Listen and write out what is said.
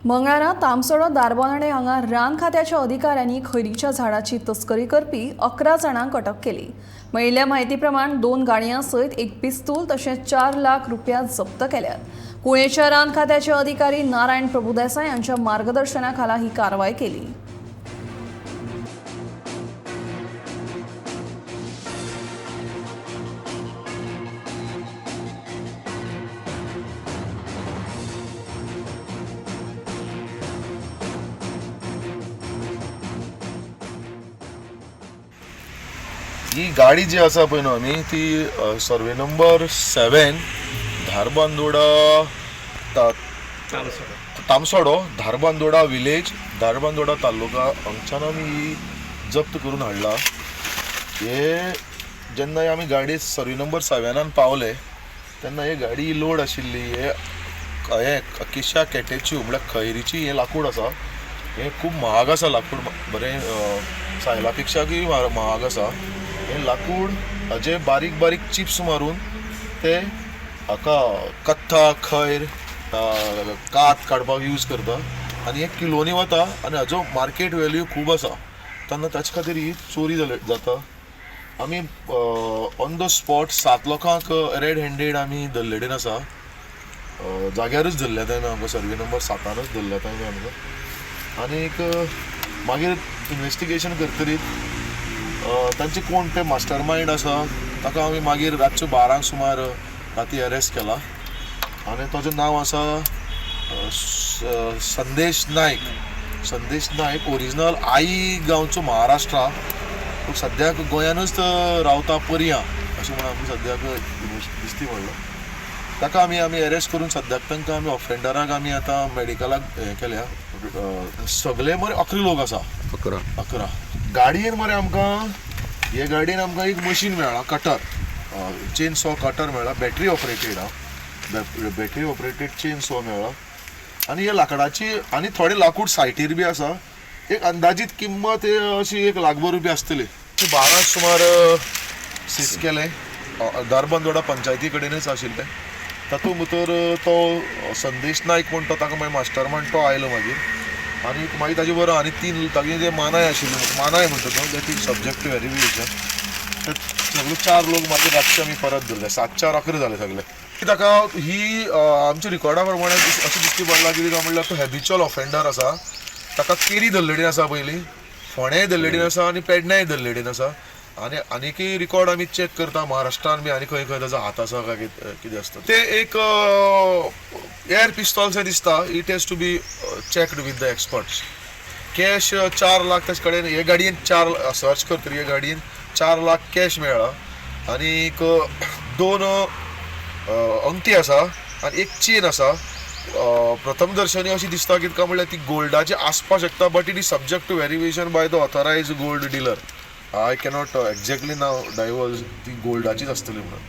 मंगळारा तामसोडो दारबोनाडे हांगा रान खात्याच्या अधिकाऱ्यांनी खैरीच्या झाडाची तस्करी करपी 11 जाणांक अटक केली. मेळिल्ल्या म्हायती प्रमाण 2 गाडयां सयत 1 पिस्तूल तशेंच 4 लाख रुपया जप्त केल्यात. कुळेच्या रान खात्याचे अधिकारी नारायण प्रभुदेसाय यांच्या मार्गदर्शनाखाला ही कारवाई केली. ही गाडी जी आसा पळय न्हू आमी ती survey number 7 Dharbandora Tamsodo Dharbandora village Dharbandora taluka हांगच्यान आमी ही जप्त करून हाडला. हे जेन्ना आमी गाडी सर्वे नंबर 7 पावले तेन्ना ही गाडी लोड आशिल्ली. हे अकेशा कॅटेच्यू म्हळ्यार खैरीची हें लाकूड आसा. हें खूब महाग आसा लाकूड, बरें सायला पेक्षाकूय महाग आसा. हें लाकूड हाजे बारीक बारीक चिप्स मारून ते हाका कत्था खैर कात काडपाक यूज करता आनी हे किलोनी वता आनी हाजो मार्केट वेल्यू खूब आसा. तेन्ना ताचे खातीर ही चोरी जाता. आमी ऑन the spot 7 लोकांक रेड हँडेड आमी धरलेडेन आसा. जाग्यारूच धरल्या तेन्ना आमकां सर्वे नंबर 7 धरल्या तेन्ना आमकां. आनीक मागीर इन्वेस्टिगेशन करतरीत तांचे कोण ते मास्टर मायंड आसा ताका आमी मागीर रातचे 12 सुमार राती अरेस्ट केला आनी ताचें नांव आसा संदेश नायक. संदेश नायक ओरिजिनल आई गांवचो महाराष्ट्रा, पूण सद्याक गोंयानूच रावता पर्यां अशें म्हणून आमी सद्याक दिसती पडलो. ताका आमी आमी अरेस्ट करून सद्याक तांकां आमी ऑफेंडराक आमी आतां मेडिकलाक हें केल्या. सगळे मरे 11 लोक आसा. 11 गाडयेन मरे आमकां हे गाडयेन आमकां एक मशीन मेळ्ळा, कटर, चेन सॉ कटर मेळ्ळा, बॅटरी ऑपरेटेड आहा, बॅटरी ऑपरेटेड चेन सॉ मेळ्ळा. आनी हे लाकडाची आनी थोडे लाकूड सायटीर बी आसा. एक अंदाजीत किंमत अशी 1 लाख रुपया आसतली. 12 सुमार सीज केलें धारबांदोडा पंचायती कडेनच आशिल्लें. तातूंत भितर तो संदेश नायक म्हण तो ताका मागीर मास्टर मायंड तो आयलो मागीर. आनी मागीर ताजे बरोबर आनी 3 तागे जे मानाय आशिल्ले, मानाय म्हणटा तो, that is subject to verification. ते सगळे 4 लोक मागीर रातचे आमी परत धरले. 7 4 11 जाले सगळे. ताका ही आमच्या रिकॉर्डा प्रमाणे अशें दिसती पडलां कितें काय म्हणल्यार तो हॅबिच्युअल ऑफेंडर आसा. ताका केरी धरलेडीन आसा, पयलीं फोंडेय धरलेडीन आसा आनी पेडण्याय धरलेडीन आसा. आनी आनीकय रिकॉर्ड आमी चॅक करता महाराष्ट्रान बी आनी खंय खंय ताजो हात आसा काय कितें आसता. ते एक एअर पिस्तॉलशें दिसता. It has to be checked with the experts. Cash 4 lakh ताचे कडेन हे गाडयेन 4 सर्च करतरी हे गाडयेन 4 लाख कॅश मेळ्ळा. आनीक 2 अंगठी आसा आनी 1 चेन आसा. प्रथम दर्शनी अशी दिसता कितें काय म्हणल्यार ती गोल्डाची आसपाक शकता, but it is subject to verification by the authorised gold dealer. I cannot exactly now divulge ती गोल्डाचीच आसतली म्हणून.